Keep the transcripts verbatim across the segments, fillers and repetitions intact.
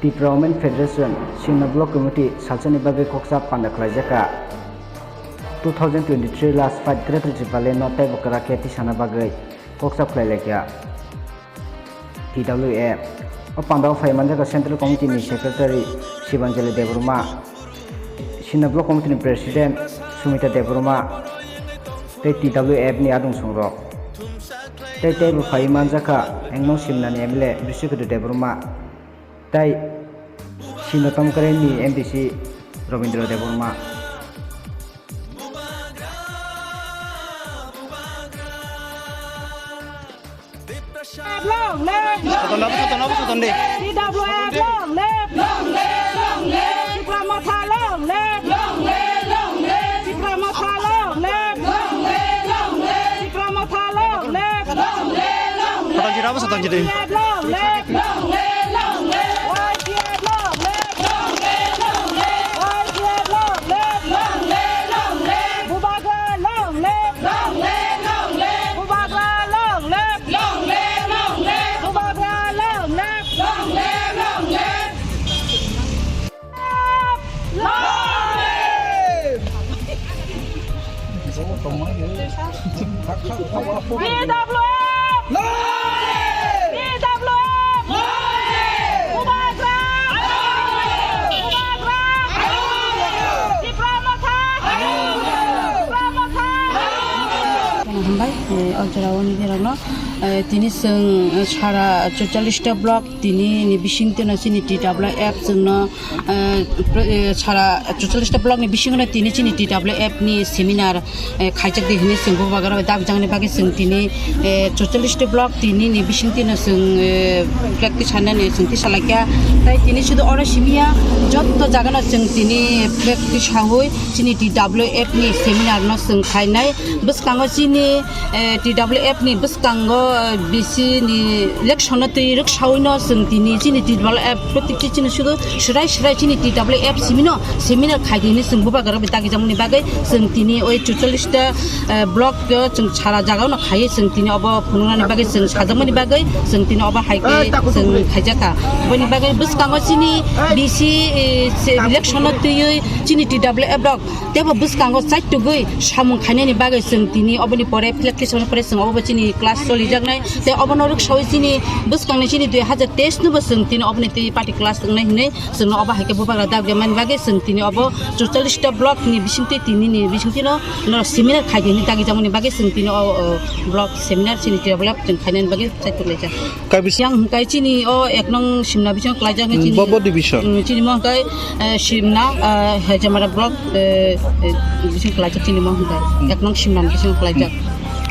Tipra Women Federation Simna Block Committee salsani bagwi koksa panda khlaijak kha. Two thousand twenty-three last fight Greater Tipraland no teibo kwrak khe tisana bagwi koksa khlai lai kha. T W F. O pandao phai manjak kha Central Committee ni Secretary Sibanjali Debbarma, Simna Block Committee ni President Sumita Debbarma tei T W F ni adungsong rok. Tei teibo phai manjak kha Engnong Simna ni M L A Bishnuketu Debbarma tei Simna Tomkare ni M D C Robindra Debbarma. Long live! Soton, soton, soton, soton de. T W F long live! Long live, long live! Tipra Motha long live! Long live, long live! Tipra Motha long live! Long live, long live! Tipra Motha long live! Long live, long live! Soton jira, soton jira. Y T F long live! Long live, long live! Y T F long live! Long live, long live! Y T F long live! Long live, long live! Bubagra long live! Long live, long live! Bubagra long live! Long live, long live! Bubagra long live! Long live, long live! Long live! T W F! Long live! T W F! Long live! Bubagra! Long live! Bubagra! Long live! Tipra Motha! Long live! Tipra Motha! Hambai, eh, o jora o nini rokno, eh, tini chwng, eh, sara chorchallis ta block tini ni bising tino chini T W F chwngno, eh, pre-, eh, sara chorchallis ta block ni bisingo tini chini T W F ni seminar, eh, khaijak di hinwi chwng bubagra bai dagjak ni bagwi chwng tini, eh, chorchallis ta block tini ni bising tino chwng, eh, practice hanani chwng tisa laikha. Tai tini sudu oro simiya jotto jagano chwng tini practice hawi chini T W F ni seminar no chwng khainai. Bwskango chini, eh, T W F ni bwskango, eh, B C ni election no twi rwksawi no chwng tini chini T W F protiki chini sudu swrai swrai chini T W F simi no seminar khai di hinwi chwng bubagra bai dagi jakmani bagwi chwng tini oi chorchallis ta, eh, block o chwng sara jaga no khaiwi chwng tini obo phunuknani bagwi chwng sajakmani bagwi chwng tini obo hai khe chwng khaijak kha. Boni bagwi bwskango chini B C, eh, se election no twiwi chini T W F rok teibo bwskango chaitugwi samung khainani bagwi chwng tini oboni pore flag tisani pore chwng obo chini class cholijaknai tei obono rwksawi chini bwskangni chini dui hazar teis no bo chwng tini oboni twi party class wngnai hinwi chwngno obo hai khe bubagra dagjak mani bagwi chwng tini obo chorchallis ta block ni bisingtwi tini ni bisingtwi no, no seminar khai di hinwi dagijakmani bagwi chwng tini o, o block seminar chini T W F chwng khainani bagwi chaituglaijak. Kaibis- Yang hwnkhe chini o ek nong Simna bising klaijak hwnkhe chini, Bobo division. Mm, chini mo hwnkhe, eh, Simna, eh, Hejamara block, eh, eh, bising klaijak chini mo hwnkhe. Ek nong Simna bising klaijak.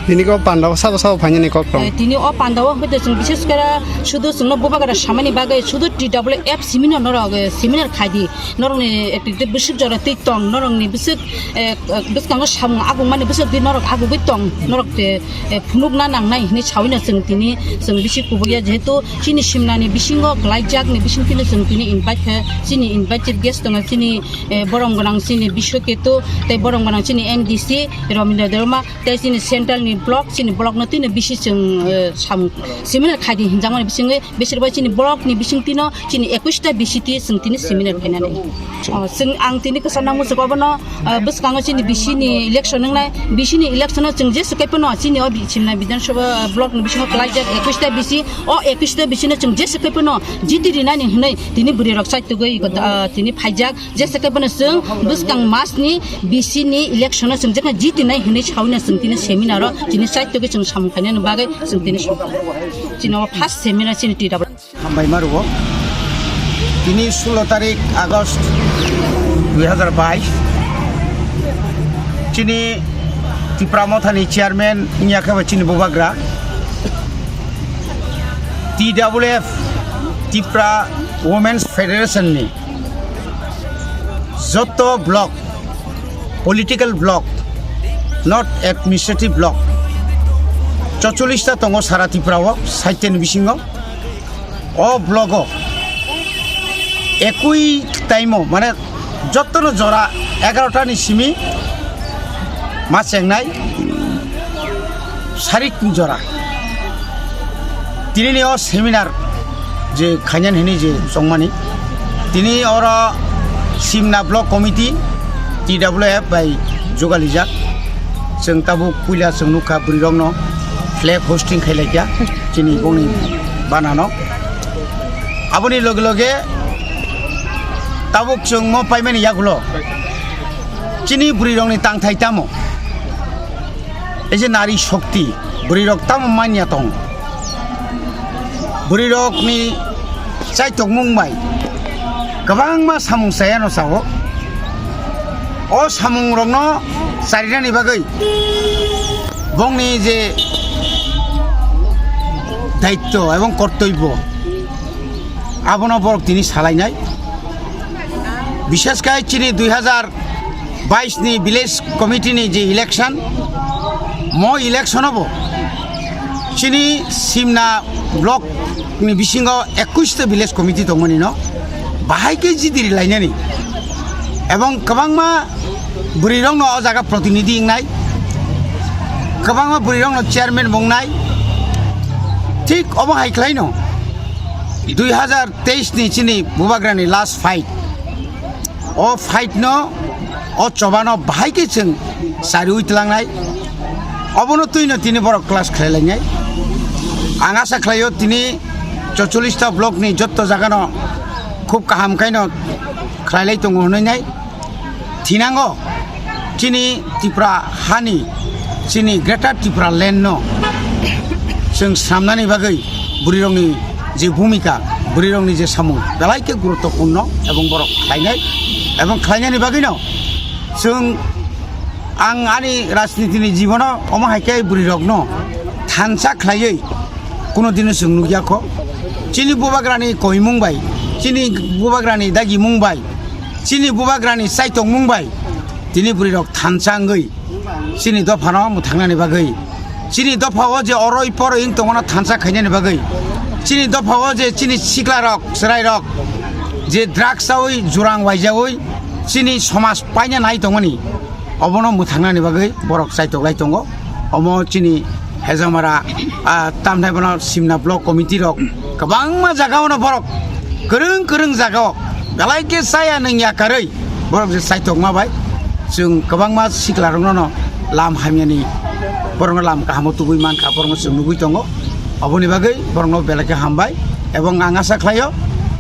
Tini ko pandao sabo sabo phainani kok tong. Eh, tini o pandao hwnkhe chwng bishes kara sudu chwngno bubagra samani bagwi sudu T W F seminar norok, eh, seminar khai di. Norokni, eh, twi, twi bwswk jora twi tong, norokni bwswk, eh, eh, bwskango samung agungmani bwswk twi norok agugwi tong, norok, eh, eh, phunukna nangnai hinwi sawino chwng tini, chwng bisi kubukya, jehetu chini Simnani bisingo klaijakni bisingtwino chwng tini invite khe, chini invited guest tongo, chini, eh, borom gwnang chini Biswaketu tei borom gwnang chini M D C Romindra Debbarma tei chini central ni block, chini block no twino bisi chwng, eh, samung seminar khai di hinjakmani bisingwi, besir bai chini block ni bisingtwino chini ekush ta B C T chwng tini seminar khainani. Oh, chwng ang tini kwsa nang muchuk obono, ah, bwskango chini B C ni election wngnai. B C ni election o chwng jesa kai phano chini o bi-, Simna Bidhan Sabha, ah, block ni bisingo klaijak ekush ta B C. O ekush ta B C no chwng jesa kai phano jiti rinani hwnwi tini bwrwi rok chaitugwi, ah, tini phaijak. Jesa kai phano chwng bwskang mas ni B C ni election o chwng jekna jiti nai hwnwi sawino chwng tini seminar o tini chaitugwi chwng samung khainani bagwi chwng tini chini o first seminar chini T W. Hambai ma rwo. Tini sulo tarik August dui hazar bais. Chini Tipra Mothani chairman wngya khe bo chini bubagra. T W F, Tipra Women's Federation ni joto block, political block, not administrative block, chorchollis ta tongo sara Tripura o, sait ni bisingo. O blogo ekui time o, mane, jottono jora egarota ni simi ma chengnai sarik jora. Tinini o seminar je khainani hini je chongmani, tini oro Simna Block Committee, T W F bai jugalijak. Chwng tabuk puila chwng nukha bwrwirokno flag hosting khailaikha chini bongni banano. Aboni loge loge tabuk chwng mo paimani yagulo chini bwrwirokni tangthai tamo? Ei je nari shokti, bwrwirok tamo manya tong? Bwrwirokni chaitokmung bai kwbangma samung chayano chao. O samungrokno charinani bagwi bongni je daitto ebong kortoibbo, abono borok tini salainai. Bishesh khai chini dui hazar bais ni village committee ni je election, mo election obo chini Simna block ni bisingo ekwis ta village committee tongmani no bahai khe jidiri lainani ebong kwbangma bwrwirokno o jaga protinidhi wngnai, kwbangma bwrwirokno chairman bo wngnai. Thik obo hai khlaino dui hazar teis ni chini bubagrani last fight. O fight no, o chobano bahai khe chwng chariwi tlangnai. Obono twino tini borok clash khlai lainai. Ang asa khlaio tini chocholish ta block ni jotto jagano khub kaham khaino khlai lai tongo hwnwi nai. Thinango chini Tripura hani, chini Greater Tripura land no chwng swnamnani bagwi bwrwirokni je bhumika, bwrwirokni je samung belai khe guruttopurno ebong borok khlainai ebong khlainani bagwino chwng, ang ani rajnitini jibono omo hai khe bwrwirokno thansa khlaiwi kuno dino chwng nukya kho. Chini bubagrani koimung bai, chini bubagrani dagimung bai, chini bubagrani chaitokmung bai tini bwrwirok thansa wngwi chini dophano mwthangnani bagwi, chini dophao je oroi poroi wng tongmano thansa khainani bagwi, chini dophao je chini siklarok, chwrairok je drugs chawi jurang waijawi chini somaj paina nai tongmani, obono mwthangnani bagwi borok chaitoklai tongo. Omo chini Hejamara, ah, tamthai bono Simna Block Committee rok kwbangma jagao no borok kwrwng kwrwng jagao belai khe chaya nungya karwi borok je chaitokma bai chwng kwbangma siklarokno no lam hamyani, borokno lam kahamo tubui mankha, borokno chwng nugui tongo. Oboni bagwi borokno belai khe hambai, ebong ang asa khlaio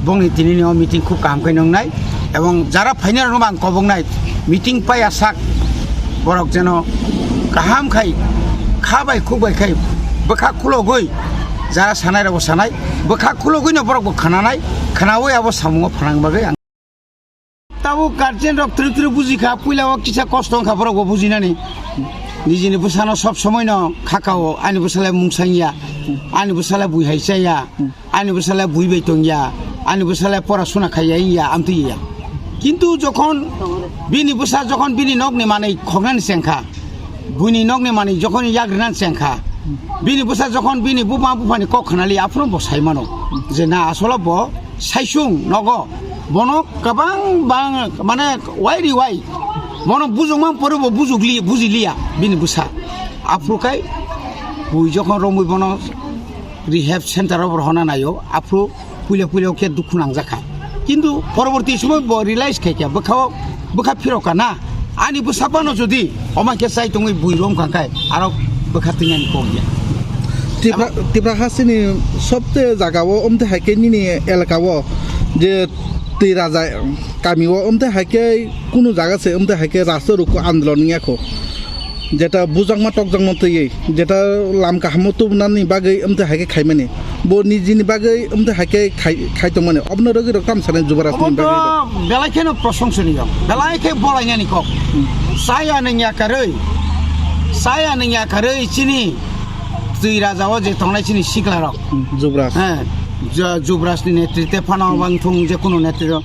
bongni tinini o meeting khub kaham khe nungnai, ebong jara phainai rokno bo ang koboknai, meeting paiya sak borok jeno kaham khai, kha bai khuk bai khai bwkha khulogwi, jara sanai rokbo sanai, bwkha khulogwino borokbo khananai, khanaui abo samungo phanang bagwi ang. Tabuk guardian rok twrwk twrwk buji kha, puila o kisa kosto wng kha borok bo bujinani. Nijini bwsano sob somoi no kha kao, ani bwsale mungsang ya, ani bwsale bui hai cha ya, ani bwsale bui bai tong ya, ani bwsale pora suna khai ya, ya amtwi ya. Kintu jokhon bini bwsa, jokhon bini nok ni manwi khoknani cheng kha, buini nokni manwi jokhon yagrina cheng kha, bini bwsa jokhon bini buma buphani kok khnali, aphuru bo sai mano je na asolo bo saisung nogo, bono kwbang bang mane wai ri wai, bono bujukma pore bo bujukli bujiliya bini bwsa. Aphuru khai bui jokhon romwi bono rehab center o rohorna naio, aphuru puila puila khe dukhu nangjakha. Kintu poroborti somoi bo realize khaikha, bwkhao, bwkha phirokha na, ani bwsa phano jodi omo khe chai tongwi bui rom kha khai, aro bwkha twngyani kok ya. Tipra, Tipra hasteni sobte jagao omte hai khe nini elakao je twi raja kamio omte hai khe kunu jaga se omte hai khe rasta rukhu andolon wngya kho. Jeta bujakma tokjakma twiwi, jeta lam kahamo tubunani bagwi amtwi hai khe khaimani. Bo nijini bagwi amtwi hai khe khai, khai tongmani. Obono rwgwi rok tamo sanai Jubraj ni bagwi rok? Belai kheno proshongsoniyo, belai khe bolainani kok. Hmm. Chaya nung yakarwi, chaya nung yakarwi chini twi raja o je tongnai chini sikla rok. Hmm, Jubraj. He, Ju-, Jubraj ni netrite phano bang thung je kunu netrite.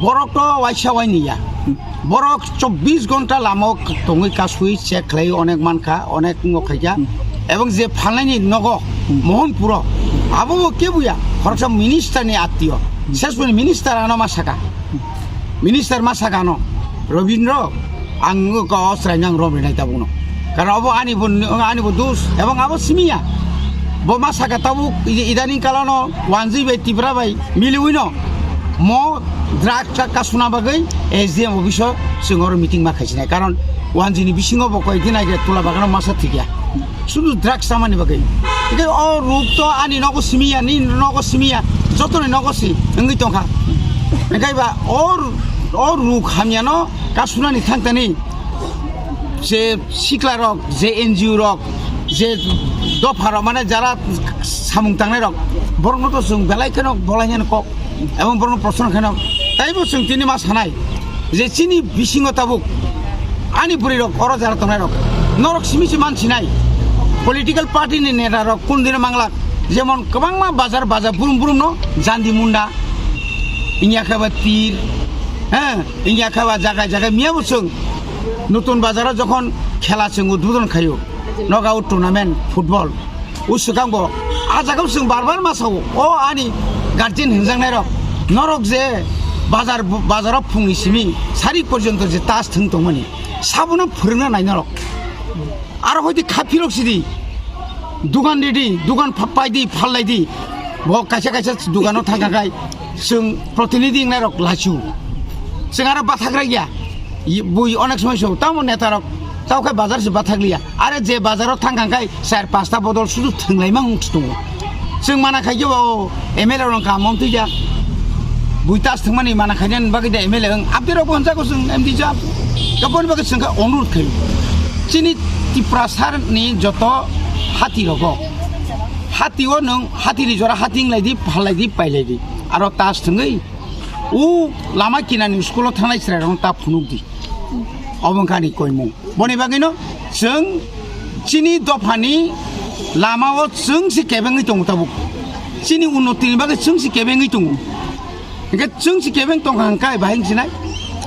Borok to waisa waini ya. Hmm. Borok chobbish ghonta lama o tongwi kasui check khlai onek mankha, onek wngok khaikha. Hmm. Ebong je phalnaini nogo, hmm, Mohanpuro, abo bo kebuya, khoroksa minister ni attiyo. Hmm. Sesmani minister ano ma saka. Hmm. Minister ma saka ano, Robindro, ang wngkha o chwraino ang rom rinai tabukno. Karon obo ani bo, ani bo dos, ebong abo simiya. Bo ma saka tabuk i-, idaning kalano wanjwi bai Tipra bai miliwi no mo drugs ka kasuna bagwi S D M office o chwng oro meeting ma khaisinai. Karon wanjwi ni bisingo bo koi din age tula bagano masa thikya. Sudu drugs chamani bagwi. Hingke o ruk to ani nogo simiya, ni nogo simiya, jotoni nogo si wngwi tongkha. Hingke ba o, o ruk hamyano kasunani thangtani je sikla rok, je N G O rok, je dopha rok, mane jara samung tangnai rok, borokno to chwng belai kheno bolainani kok, ebong borokno proshno kheno. Taibo chwng tini ma sanai je chini bisingo tabuk ani bwrwi rok oro jara tongnai rok, norok simi se man sinai political party ni neta rok kun dino manglak, jemon kwbangma bazar bazar brum brum no jandi munda, inya khe ba tir, he, inya khe ba jaga jaga miya bo chwng Nutun Bazar o jokhon khela chwng udbodon khaio, knockout tournament football, o swkang bo a jaga o chwng bar bar ma sao, o ani guardian hwnjaknai rok, norok je bazar, bazar o phungni simi sari porjonto je tas thwng tongmani, sabono phwrwngna nai norok. Aro hoite kha phirok sidi, dugan ridi, dugan pha-, paidi, phallaidi. Bo kaisa kaisa dugano thangkha khai, chwng protinidhi wngnai rok lachu. Chwng aro bathagra ya. Bui onek somoi so, tamo neta rok, tao khai bazar se bathakliya. Are je bazaro thangkha khai, char pasta bodol sudu thwnglaima wng tongo. Chwng mana khai khe bo M L A rok kamo wng twi ya. Bui tas thwngmani mana khainani bagwi da M L A wng. Abdi rok bo hwnjago chwng M D jab. Gabon bagwi chwng kha onurod khaio. Chini Tiprasa ni joto hati rogo. Hati o nwng hati ni jora hati wng lai di, phal lai di, pai lai di. Aro tas thwngwi o lama kinani school o thangnai chwrai rok ta phunuk di. Obo wng kha ani koimung. Boni bagwino chwng chini dophani lamao chwng se kebengwi tongo tabuk. Chini unnotini bagwi chwng se kebengwi tongo. Hingke chwng se kebeng tongkha hingkai bahai wngsinai.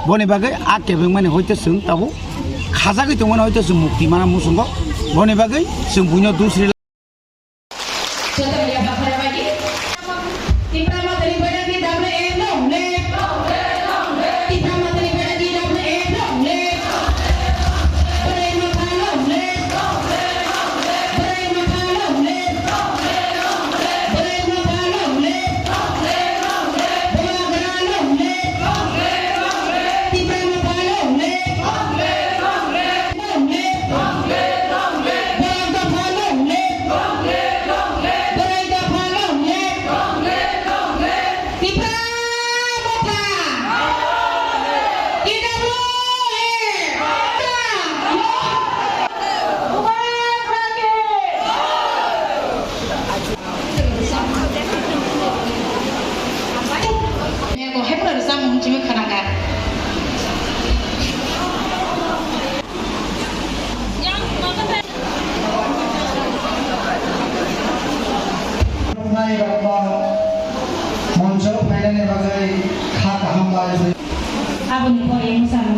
Boni bagwi a kebengmani hoite chwng tabuk khajagwi tongmani hoite chwng mukti mana muchungo. Boni bagwi chwng buino dusri Tipra Motha ni bairang ni dabre ek long live. Tipra Motha ni bairang ni dabre ek long live. Bwrwi Motha long live. Bwrwi Motha long live. Bwrwi Motha long live. Bubagra long live. Tipra Motha long live. Long live. Bwrwi Motha long live. Bwrwi Motha long live. Tipra Motha. T W A. Nego hepra rwchapmung hwnwi khna kha. Nai rokno moncho phainani bagwi kha kaham bai. Aboni pore mwsamung